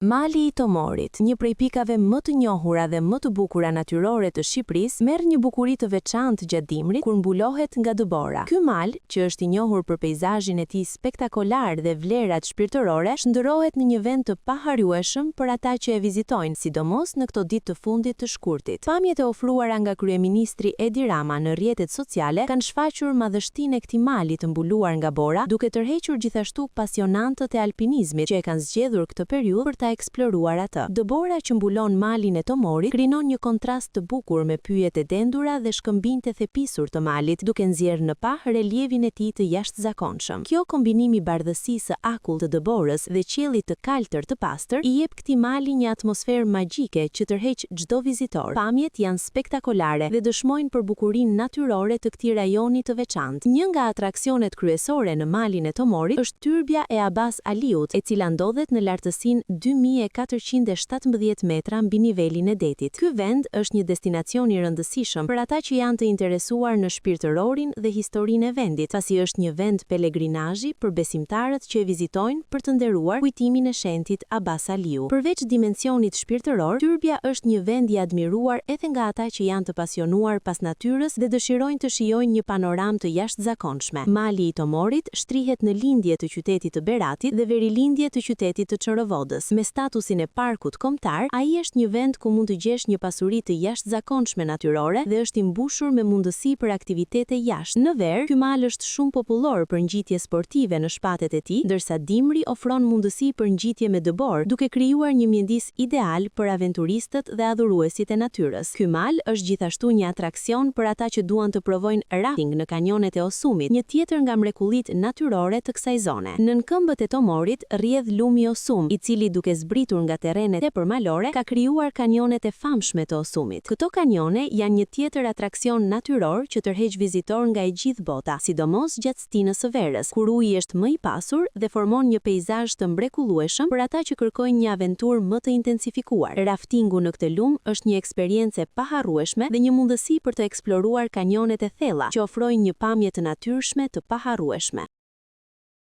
Mali i Tomorit, një prej pikave më të njohura dhe më të bukura natyrore të Shqipërisë, merr një bukuri të veçantë gjatë dimrit kur mbulohet nga dëbora. Ky mal, që është i njohur për peizazhin e tij spektakolar dhe vlerat shpirtërore, shndërrohet në një vend të paharrueshëm për ata që e vizitojnë, sidomos në këto ditë të fundit të shkurtit. Pamjet e ofruara nga kryeministri Edi Rama në rrjetet sociale kanë shfaqur madhështinë e këtij mali të mbuluar nga bora, duke tërhequr gjithashtu pasionantët e alpinizmit që e kanë zgjedhur këtë periudhë për ta eksploruar atë. Dëbora që mbulon malin e Tomorit krijon një kontrast të bukur me pyjet e dendura dhe shkëmbinjtë e thepisur të malit, duke nxjerrë në pah relievin e tij të jashtëzakonshëm. Kjo kombinim i bardhësisë së akullt të dëborës dhe qiellit të kaltër të pastër i jep këtij mali një atmosferë magjike që tërheq çdo vizitor. Pamjet janë spektakolare dhe dëshmojnë për bukurinë natyrore të këtij rajoni të veçantë. Një nga atraksionet kryesore në malin e Tomorit është Tyrbja e Abas Aliut, e cila ndodhet në lartësinë 2417 metra mbi nivelin e detit. Ky vend është një destinacion i rëndësishëm për ata që janë të interesuar në shpirtërorin dhe historinë e vendit, pasi është një vend pelegrinazhi për besimtarët që e vizitojnë për të nderuar kujtimin e shenjtit Abas Aliu. Përveç dimensionit shpirtëror, tyrbja është një vend i admiruar edhe nga ata që janë të pasionuar pas natyrës dhe dëshirojnë të shijojnë një panoramë të jashtëzakonshme. Mali i Tomorit shtrihet në lindje të qytetit të Beratit dhe verilindje të qytetit të Çorovodës. Me statusin e parkut kombëtar, ai është një vend ku mund të gjesh një pasuri të jashtëzakonshme natyrore dhe është i mbushur me mundësi për aktivitete jashtë. Në verë, ky mal është shumë popullor për ngjitje sportive në shpatet e tij, ndërsa dimri ofron mundësi për ngjitje me dëborë, duke krijuar një mjedis ideal për aventuristët dhe adhuruesit e natyrës. Ky mal është gjithashtu një atraksion për ata që duan të provojnë rafting në kanionet e Osumit, një tjetër nga mrekullitë natyrore të kësaj zone. Nën këmbët e Tomorit rrjedh lumi Osum, i cili duke zbritur nga terrenet tepërmalore ka krijuar kanionet e famshme të Osumit. Këto kanione janë një tjetër atraksion natyror që tërheq vizitorë nga e gjithë bota, sidomos gjatë stinës së verës, kur uji është më i pasur dhe formon një peizazh të mrekullueshëm për ata që kërkojnë një aventurë më të intensifikuar. Raftingu në këtë lumë është një eksperiencë e paharrueshme dhe një mundësi për të eksploruar kanionet e thella, që ofrojnë një pamje të natyrshme të paharrueshme.